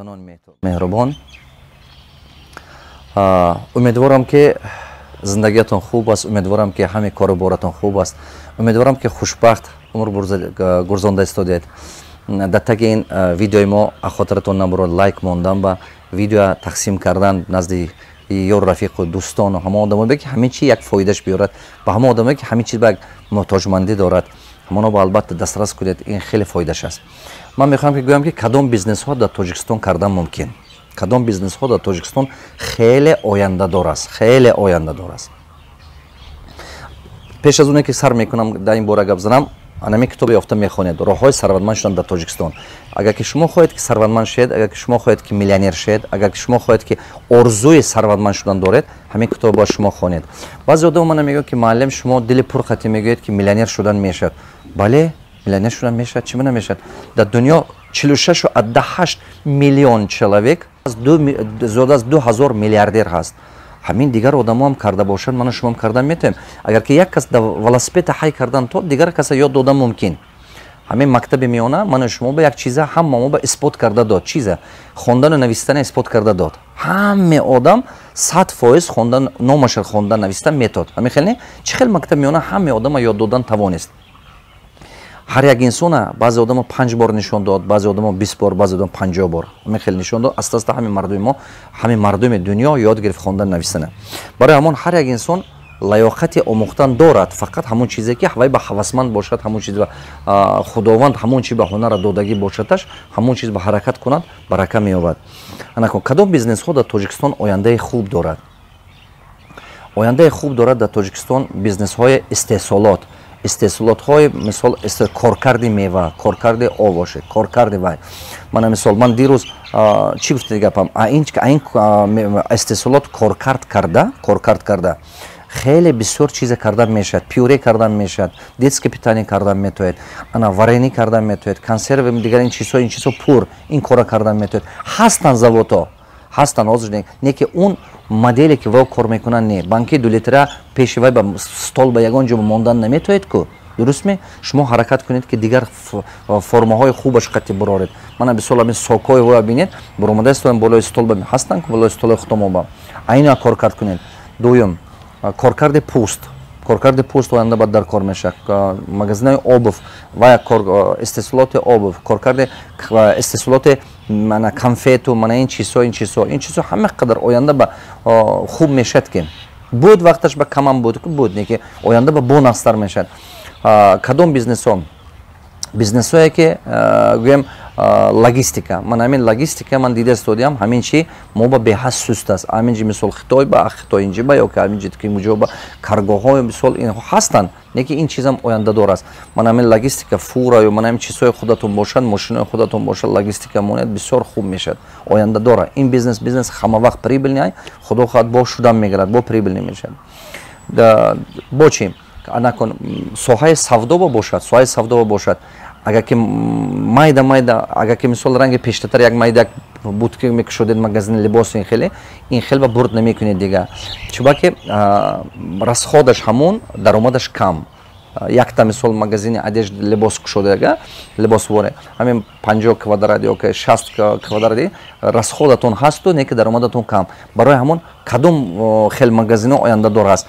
Ҳамватанони меҳрубон, умедворам, ки зиндагиятон хуб аст, умедворам, ки ҳамаи кору боратон хуб аст, умедворам, ки хушбахт умр гурзонда истодед. Дар таги ин видеои мо хотиратон набурад лайк мондан ба видео, тақсим кардан назди ёру рафиқу дӯстону ҳама одамое, ки ҳамин чи як фоидаш биёрад, ба ҳама одамое, ки ҳамин чиз ба як муҳтоҷмандӣ дорад, ҳамоно ба албатта дастрас кунед. Ин хеле фоидаш аст. Ман мехоҳам, ки гӯям, ки кадом бизнесҳо дар Тоҷикистон кардан мумкин, кадом бизнесҳо дар Тоҷикистон хеле ояндадор аст, хеле ояндадор аст. Пеш аз оне ки сар мекунам дар ин бора гап занам, анами китобе ёфта мехонед, «Роҳҳои сарватманд шудан дар Тоҷикистон». Агар ки шумо хоҳед, ки сарватманд шавед, агар ки шумо хоҳед, ки миллионер шавед, агар ки шумо хоҳед, ки орзуи сарватманд шудан доред, ҳамин китоб бояд шумо хонед. Баъзе одам мана мегӯяд, ки муаллим, шумо дили пурқатӣ мегӯед, ки миллионер шудан мешавад. Бале, миллионер шудан мешавад. Чӣ намешавад? Дар дунё 46,8 миллион человек, зиёда аз 2000 миллиардер ҳаст. Ҳамин дигар одамоам карда бошанд, ману шумоам карда метавонем. Агар ки як кас велосипеда ҳай кардан, то дигар каса ёд додан мумкин. Ҳамин мактаби миёна ману шумо ба як чиза ҳама мо ба исбот карда дод, чиза хондану навистана исбот карда дод. Ҳаме одам 100% хондан, номаша хондан, навистан метод. Ҳамин хел не? Чӣ хел мактаби миёна ҳаме одама ёд додан тавонист? Ҳар як инсона баъзе одамо панҷ бор нишон дод, баъзе одамо 20 бор, баъзе одам 50 бор. Ҳамин хел нишон дод. Аста аста ҳамин мардуми мо, ҳамин мардуми дунё ёд гирифт хондан, навистана. Барои ҳамон ҳар як инсон лаёқати омӯхтан дорад, фақат ҳамон чизе, ки вай ба ҳавасманд бошад, ҳамон чиз ба Худованд ҳамон чи ба ҳунара додагӣ бошадаш, ҳамон чиз ба ҳаракат кунад, барака меёбад. Анакун, кадом бизнесҳо дар Тоҷикистон ояндаи хуб дорад? Ояндаи хуб дорад дар Тоҷикистон бизнесҳои истеҳсолот, истеҳсолотҳои, мисол, коркарди мева, коркарди овоши, коркарди вай. Мана, мисол, ман дирӯз чӣ гуфти гапам, ин истеҳсолот коркард карда, коркард карда хеле бисёр чиза кардан мешавад: пюре кардан мешавад, детский питание кардан метавонед, ана варенье кардан метавонед, консерви, дигар ин чизҳо, ин чизҳо пур, ин кора кардан метавонед. Ҳастанд заводҳо, ҳастанд ҳозир, не ки он моделе, ки вай кор мекунанд, не. Банки 2 литра пеши вай ба стол ба ягон ҷо мондан наметавонед ку, дурустме? Шумо ҳаракат кунед, ки дигар формаҳои хубаш қатӣ буроред. Мана, мисол, ҳамин сокҳои воя бинед, буромада истоем, болои стол ҳастанд ку, болои столои худтомоба айна коркард кунед. Дуюм, коркарди пӯст. Коркарди пӯст оянда бад дар кор мешавад. Магазинаи обувь ва истеҳсолоти обувь, коркарди истеҳсолоти мана конфету, мана ин чизҳо, ин чизҳо, ин чизҳо ҳама қадар оянда ба хуб мешавад, ки буд вақташ ба камам буд, буд, не ки оянда ба бо нақстар мешавад. Кадом бизнесҳо? Бизнесҳое, ки гӯем, логистика. Ман ҳамин логистика ман дида истодиам, ҳамин чи мо ба беҳад суст аст. Ҳамин ҷи, мисол, Хитой ба Хитой инҷи ба ё ки ҳамин ҷи ки муҷо ба каргоҳҳо, мисол, инҳо ҳастанд, не ки ин чизам ояндадор аст. Ман ҳамин логистика, фура ё ман ҳамин чизҳои худатон бошанд, мошинои худатон бошад, логистика монед, бисёр хуб мешавад, оянда дора ин бизнес. Бизнес ҳама вақт прибыльный, худо хоҳад, бо шудан мегирад, бо прибыльный мешавад. Бо чи анакун соҳаи савдо бошад, соҳаи савдо бошад, агар ки майда майда, агар ки, мисол, ранги пештатар як майда як бутика мекушодед, магазини либос, ин хеле, ин хел ба бурд намекунед дига. Чунки расходаш ҳамон, даромадаш кам. Якта, мисол, магазини одежда, либос кушодага, либосворе, ҳамин 50 квадрат ё ки 60 квадрати, расходатон ҳасту, не ки даромадатон кам. Барои ҳамон кадом хел магазино ояндадор ҳаст?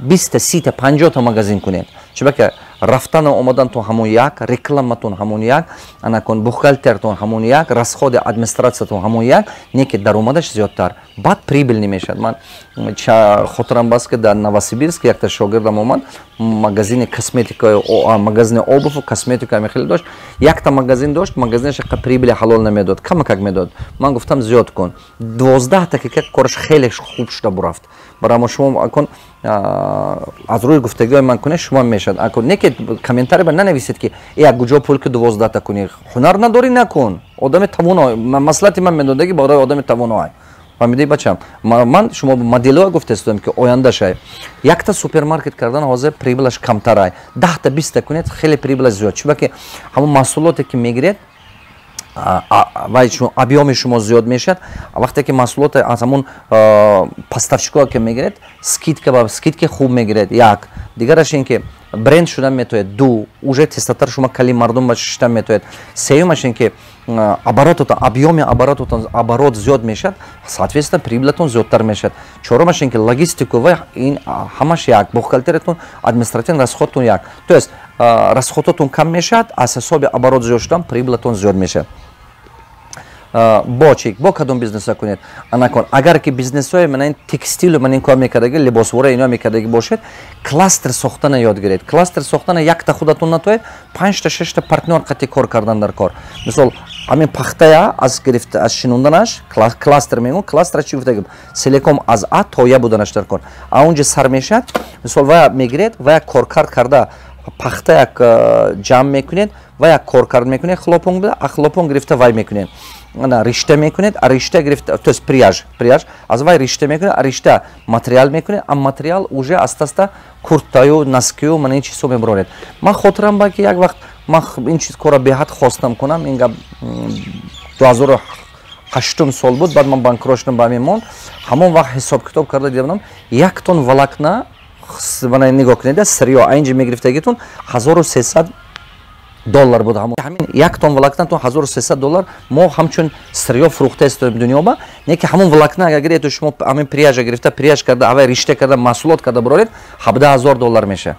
20-та, 30-та, 50-та магазин кунед. Чунки рафтану омадантон ҳамон як, рекламатон ҳамон як, анакун бухгалтертон ҳамон як, расходи администратсиятон ҳамон як, не ки даромадаш зиёдтар, баъд прибыльный мешавад. Ман хотирам бас, ки дар Новосибирск якта шогирдам омад, магазини косметика, магазини обуву косметика хеле дошт. Якта магазин дошт, магазинаш прибыли ҳалол намедод, камакак медод. Ман гуфтам, зиёд кун. 12-та ки кораш хеле хуб шуда бурафт. Барои шумо акун аз рӯи гуфтагиҳои ман кунед, шумо мешавад. Акун не ки комментарий ба нанависед, ки як куҷо пул, ки 12-та кунӣ, ҳунар надорӣ, накун. Одами тавоно, маслиҳати ман медодагӣ барои одами тавоноай. Фаҳмидӣ, бачам? Ман шумо моделҳо гуфтастам, ки ояндашай. Якта супермаркет кардан ҳозир прибылаш камтарай. 10-та, 20-та кунед, хеле прибылаш зиёд. Чунки ҳамон маҳсулоте, ки мегиред, вай объёми шумо зиёд мешавад. Вақте ки маҳсулоте аз ҳамон поставщикҳо ки мегиред, скидка ба скидка хуб мегиред. Як дигараш ин ки Бренд шудан метоед. Ду, уже тезтар шумо кали мардум ба шиштан метоед. Сеюмаш ин ки оборототон, объёми оборототон, оборот зиёд мешавад, соответственно, прибылатон зиёдтар мешавад. Чорумаш ин ки логистику ва ин ҳамаш як, бухгалтериятон, административный расходтон як, то есть расходотон кам мешавад. Аз ҳисоби оборот зиёд шудан прибылатон зиёд мешавад. Бо чи, бо кадом бизнеса кунед? Анакон, агар ки бизнесҳои мана ин текстилу, мана ин кор мекардаги, либосвора, ино мекардаги бошед, кластер сохтана ёд гиред. Кластер сохтана якта худатон натоед, панҷта, шашта партнёр қати кор кардан дар кор. Мисол, ҳамин пахтая аз гирифта, аз шинонданаш кластер мегӯм. Кластера чи гуфтагим? Целиком аз А то Я буданаш дар кор. А онҷа сар мешавад, мисол, вая мегиред, вая коркард карда, пахта як ҷамъ мекунед, ва як коркард мекунед, хлопок, а хлопок гирифта вай мекунед, ришта мекунед, а ришта гирифта, то есть пряжа, аз вай ришта мекунед, а ришта материал мекунед, а материал уже аста аста куртаю, носкию, мана ин чизҳо мебароред. Ман хотирам ба ки як вақт ман ин чиз кора беҳад хостам кунам. Ин гап 2008-ум сол буд. Баъд ман банкрот шудам, ба ҳамин монд. Ҳамон вақт ҳисоб китоб карда дидам, 1 тонн волокна, мана нигоҳ кунед, сырьё айнҷи мегирифтагитон 1300 доллар буд. Ҳамин 1 тонн волокнатон 1300 доллар. Мо ҳамчун сырьё фурӯхта истоем дунё ба. Не ки ҳамон волокна агар гирету шумо ҳамин пряжа гирифта, пряжа карда, авай ришта карда, маҳсулот карда буроред, 17 000 доллар мешавад.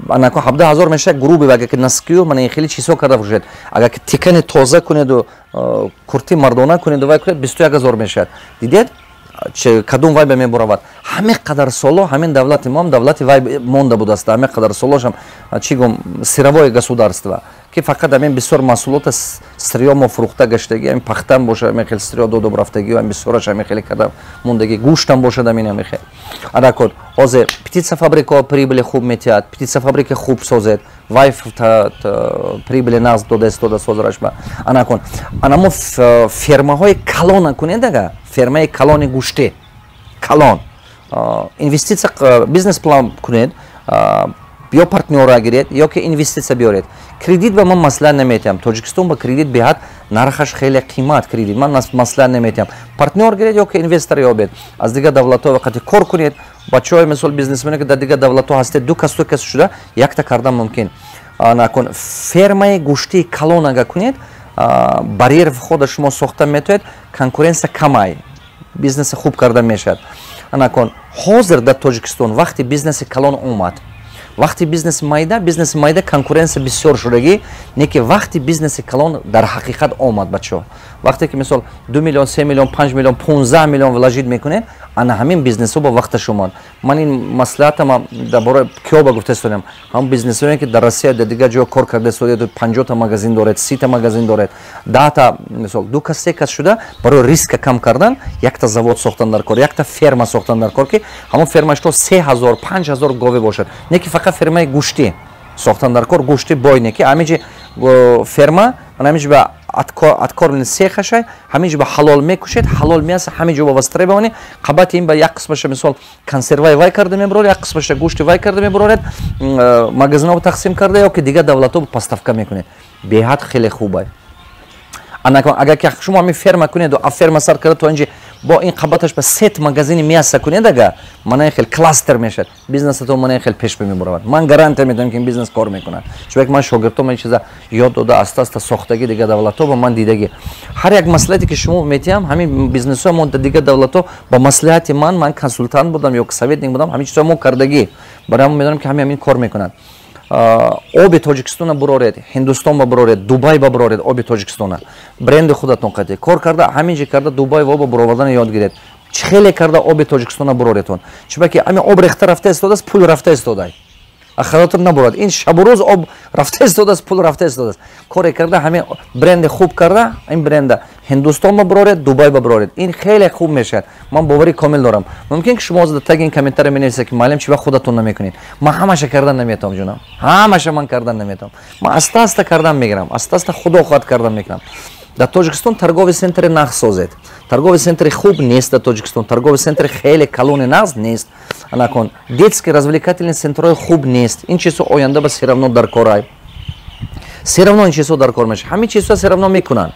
Анако 17 000 мешавад, грубо. Агар ки носкию, мана ин хеле чизҳо карда фурӯшед, агар ки тикани тоза кунеду курти мардона кунеду вай кунед, 21 000 мешавад. Дидед, кадом вай ба мебуравад? Ҳаме қадар соло ҳамин давлати моам давлати вай монда будааст. Ҳаме қадар солошам, чӣ гум, сырьевое государство, ки фақат ҳамин бисёр маҳсулота сырьё мо фурӯхта гаштагӣ. Ҳамин пахтам бошад, ҳамин хел сырьё додоб рафтагӣ, ҳамин бисёраш ҳамин хеле карда мондагӣ. Гӯштам бошад, ҳамин хел. Аракот, ҳозир птицефабрикаҳо прибыли хуб метиҳад. Птицефабрика хуб созед, вай прибыли нағз дода истода созараш ба. Анакун, анамо фермаҳои калона кунед. Ага фермаи калони гӯштӣ калон, инвеститсия, бизнес план кунед, ё партнёра гиред, ё ки инвеститсия биёред. Кредит ба ман маслиҳат наметиҳам. Тоҷикистон ба кредит беҳад нархаш хеле қимат. Кредит ман маслиҳат наметиҳам. Партнёр гиред ё ки инвестор ёбед, аз дигар давлатҳо вақте кор кунед. Бачаҳои, мисол, бизнесмене ки дар дигар давлатҳо ҳастед, ду кас, ду кас шуда якта кардан мумкин. Накун, фермаи гӯштии калон ага кунед, барьер входа шумо сохта метавед, конкуренция камай, бизнеси хуб карда мешавад. Анакон, ҳозир дар Тоҷикистон вақти бизнеси калон омад. Вақти бизнеси майда конкуренция бисёр шудагӣ, не ки вақти бизнеси калон дар ҳақиқат омад, бачаҳо. Вақте ки, мисол, 2 миллион, 3 миллион, 5 миллион, 15 миллион вложить мекунед, ана ҳамин бизнесҳо ба вақташ омад. Ман ин маслиҳатама дар бораи киёба гуфта истодам? Ҳамон бизнесҳое ки дар Россия, дар дигар ҷо кор карда истодед, 50-та магазин доред, 30-та магазин доред, 10-та, мисол, ду кас, се кас шуда, барои риска кам кардан якта завод сохтан дар кор, якта ферма сохтан дар кор, ки ҳамон фермаш то 3000, 5000 гове бошад. Не ки фақат фермаи гӯштӣ сохтан дар кор, гӯшти бойне, ки ҳамиҷи ферма, ҳамиҷи ба откормленный сехашай, ҳамиҷи ба ҳалол мекушед, ҳалол мясо ҳамиҷо ба востребование. Қабати ин ба як қисмаша, мисол, консерваи вай карда мебароред, як қисмаша гӯшти вай карда мебароред, магазинҳо тақсим карда ё ки дигар давлатҳо поставка мекунед. Беҳад хеле хубай. Агар ки шумо ҳамин ферма кунеду, а ферма сар карда то инҷи бо ин қабаташ ба сет магазини мясо кунед, ага мана ин хел кластер мешавад, бизнесатон мана ин хел пеш мебаравад. Ман гарантия медиҳам, ки ин бизнес кор мекунад, чунки ман шогирдҳом ин чиза ёд дода, аста аста сохтагӣ, дигар давлатҳо ба ман дидагӣ. Ҳар як маслиҳате ки шумо метиҳам, ҳамин бизнесҳо мо дар дигар давлатҳо ба маслиҳати ман консултант будам ё советник будам, ҳамин чизҳо мо кардагӣ. Барои ҳамон медонам, ки ҳамин кор мекунад. Оби Тоҷикистона буроред, Ҳиндустон ба буроред, Дубай ба буроред. Оби Тоҷикистона бренди худатон қатӣ кор карда, ҳамин ҷи карда, Дубай ва оба буровардана ёд гиред. Чӣ хеле карда оби Тоҷикистона буроретон, чунки ҳамин об рехта рафта истодааст, пул рафта истодай, ахиратон набурад. Ин шабу рӯз об рафта истодааст, пул рафта истодааст. Коре карда, ҳамин бренди хуб карда, ин бренда Ҳиндустон ба буроред, Дубай ба буроред, ин хеле хуб мешавад, ман боварӣ комил дорам. Мумкин ки шумо ҳозир таги ин комментария менависед, ки муаллим, чи вақт худатон намекунед? Ман ҳамаша кардан наметавонам, ҷонам, ҳамаша ман кардан наметавонам. Ман аста аста кардан мегирам, аста аста, худо хоҳад, кардан мекунам. Дар Тоҷикистон торговый центри нағз созед. Торговый центри хуб нест дар Тоҷикистон, торговый центри хеле калони нағз нест. Анакон, детский развлекательный центрҳои хуб нест. Ин чизҳо оянда ба всё равно дар корай, всё равно ин чизҳо дар кор мешавад, ҳамин чизҳо всё равно мекунанд.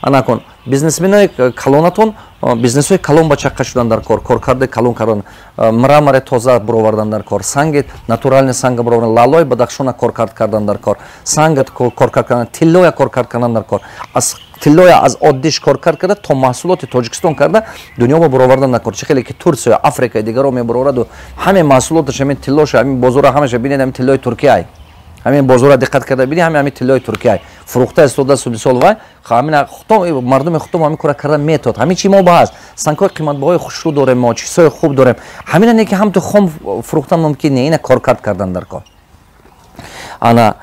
Анакун бизнесменои калонатон, бизнесҳои калон ба чаққа шудан дар кор, коркарди калон кардан, мрамори тоза буровардан дар кор, санги натуральный санга буровардан, лалои Бадахшона коркард кардан дар кор, санга коркард кардан, тиллоя коркард кардан дар кор, аз тиллоя аз оддиш коркард карда то маҳсулоти Тоҷикистон карда дунё ба буровардан дар кор. Чӣ хеле ки Турсия, Африка, дигаро мебуровараду ҳаме маҳсулоташ, ҳамин тиллоша, ҳамин бозора ҳамаша бинед, ҳамин тиллои Туркияй, ҳамин бозора диққат карда бини, ҳамин тиллои Туркияй фурӯхта истода. Мисол, вай ҳамин худтом, мардуми худтом ҳамин кора карда метод. Ҳамин чи мо ба ҳаст, сангҳои қиматбаҳои хушрӯ дорем, мо чизҳои хуб дорем. Ҳамина не ки ҳамту хом фурӯхтан мумкин не, ина коркард кардан дар кор. Ана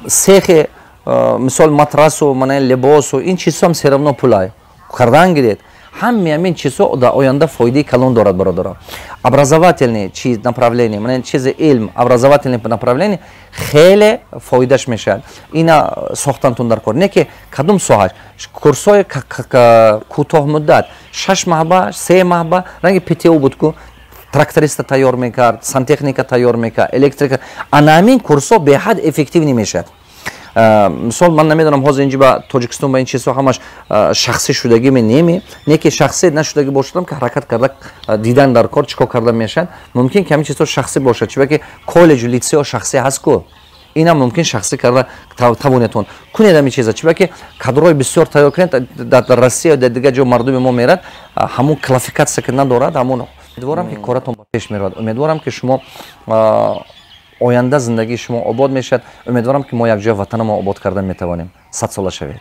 сехи, мисол, матрасу, мана либосу, ин чизҳоам всё равно пулай кардан гиред. Ҳамми ҳамин чизҳо дар оянда фоидаи калон дорад, бародаро. Образовательный чи направление, мана чизи илм, образовательный направление хеле фоидаш мешавад. Ина сохтантун дар кор, не ки кадом соҳаш, курсҳои кӯтоҳмуддат, 6 маҳба, 3 маҳба, ранги ПТУ буд ку, тракториста тайёр мекард, сантехника тайёр мекард, электрика. Ана ҳамин курсҳо беҳад эффективный мешавад. Мисол, ман намедонам, ҳозир инҷи ба Тоҷикистон ба ин чизҳо ҳамаш шахсӣ шудагиме, неми, не ки шахсӣ нашудагӣ бошадам, ки ҳаракат карда дидан дар кор, чӣ кор карда мешавад. Мумкин ки ҳамин чизҳо шахсӣ бошад, чунки коллеҷу литсео шахсӣ ҳаст ку, инам мумкин шахсӣ карда тавонетон кунед ҳамин чиза, чунки кадрҳои бисёр тайёр кунед. Дар Россия, дар дигар ҷо мардуми мо мерад, ҳамун квалификатсия ки надорад ҳамун. Умедворам, ки коратон ба пеш меравад, умедворам, ки шумо оянда зиндагии шумо обод мешавад, умедворам, ки мо якҷоя ватанамо обод кардан метавонем. Садсола шавед.